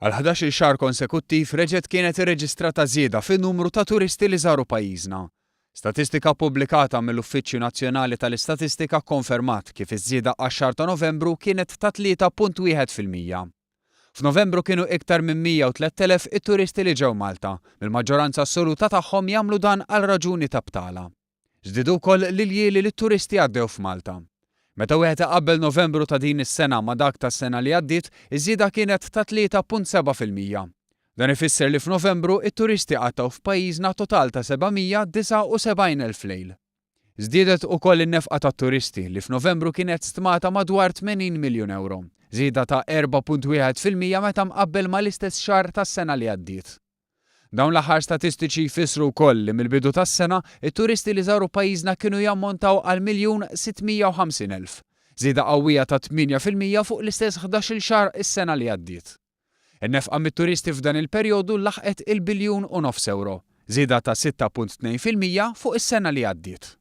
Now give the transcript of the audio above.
Għal 11-il xahar konsekuttiv reġgħet kienet irreġistrata żieda fin-numru ta' turisti li żaru pajjiżna. Statistika ppubblikata mill-Uffiċċju Nazzjonali tal-Istatistika kkonfermat kif iż-żieda għax-xahar ta' Novembru kienet ta' 3.1%. F'Novembru kienu iktar minn 103,000 it-turisti li ġew Malta, bil-maġġoranza assoluta tagħhom jagħmlu dan għal raġuni ta' btala. Żdiedu wkoll l-iljieli li t-turisti għaddew f'Malta. Meta wieħed iqabbel Novembru ta' din is-sena ma' dak tas-sena li għaddiet, iż-żieda kienet ta' 3.7%. Dan ifisser li f'Novembru it-turisti qattgħu f'pajjiżna total ta' 779,000 lejl. Żdiedet ukoll in-nefqa tat-turisti li f'Novembru kienet stmata madwar 80 miljun ewro, żieda ta' 4.1% meta mqabbel mal-istess xahar tas-sena li għaddiet. Dawn l-aħħar statistiċi jfissru wkoll li mill-bidu tas-sena, it-turisti li żaru pajjiżna kienu jammontaw għal 1,650,000, żieda qawwija ta' 8% fuq l-istess 11-il xahar is-sena li għaddiet. In-nefqa mit-turisti f'dan il-perjodu laħqet il-biljun u nofs ewro, żieda ta' 6.2% fuq is-sena li għaddiet.